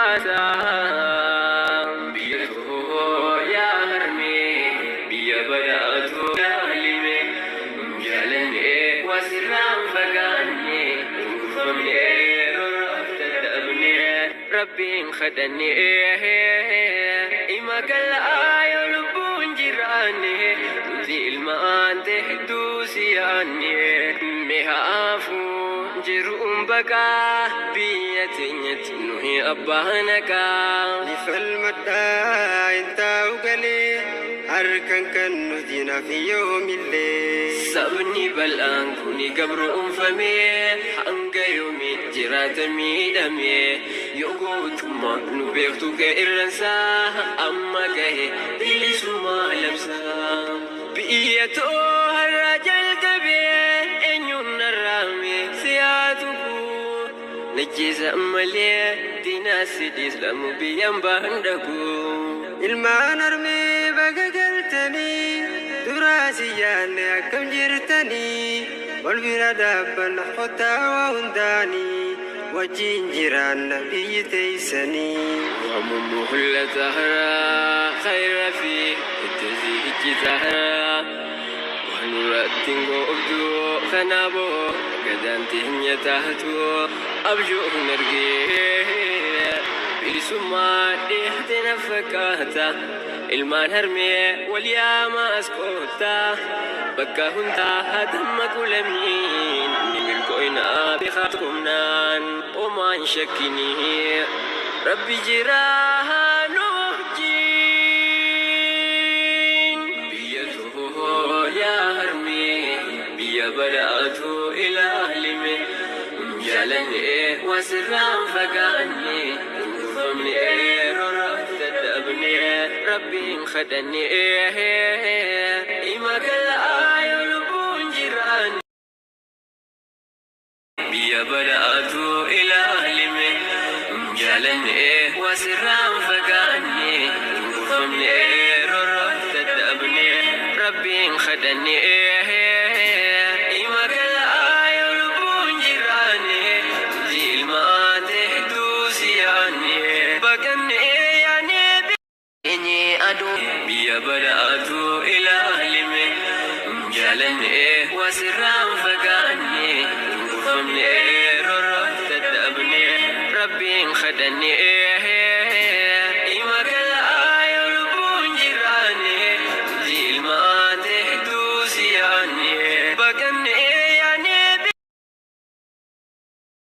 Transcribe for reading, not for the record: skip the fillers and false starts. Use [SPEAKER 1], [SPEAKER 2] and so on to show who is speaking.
[SPEAKER 1] fakkaata. Biyya too yaa harmee, biyya badhaatu laalime, jaalannee wasirraan fagaanne, cunqurfamnee rorroof dadhabne, Rabbiin kadhannee ima gal'aa yoo lubbuun jiraanne, nuti ilmaan ta'e hedduu si yaanne, mi'aafuu jiruun baqaa biyya teenyatti nuyi abbaa naqaa.
[SPEAKER 2] Ni falmadhaa hin taa'u galee, harkan kan nuti naaf yoomillee.
[SPEAKER 1] Sabni bal'aan kuni gabroonfamee hanga yoomii jiraata miidhamee? Yoo gootummaa nu beektu qeerransaa, amma gahe bilisummaa labsaa. Biyya too har'a jalqabee eenyuun narraame siyaatu najjeesa malee diinaa sidhiis lamu biyyaan baan dhaqu.
[SPEAKER 2] Ilmaan harmee baga galtanii, duraa si yaanne, akkam jirtanii? Wal bira dhaabbanna kottaa, waa hundaanii wajjin jiraanna biyyi teeysanii.
[SPEAKER 1] ومهلتها خير في التزيج ونرتن قبدو خنابو قدانتهن يتهتو أبجو نرقي bilisummaa dhiyaate na fakkaata. Ilmaan harmee wal yaama as koottaa, bakka hundaa hatamma kulamiin ni milkooyna beekatumnaan omaan shakkinii Rabbi jiraa nu wajjin. Biyya too yaa harmee, biyya badhaatu ilaalime, jaalannee wasirraan fagaanne, cunqurfamnee rorroof dadhabne, Rabbiin kadhannee ima gal'aa yoo lubbuun jiraanne. Biyya badhaatu ilaalime, jaalannee wasirraan fagaanne, cunqurfamnee rorroof dadhabne, Rabbiin kadhannee ima gal'aa yoo lubbuun jiraanne, nuti ilmaan hedduu si yaanne, baqannee yaanne eenye aduu. Biyya badhaatu ilaalime, jaalannee wasirraan fagaanne, cunqurfamnee rorroof dadhabne, Rabbiin kadhannee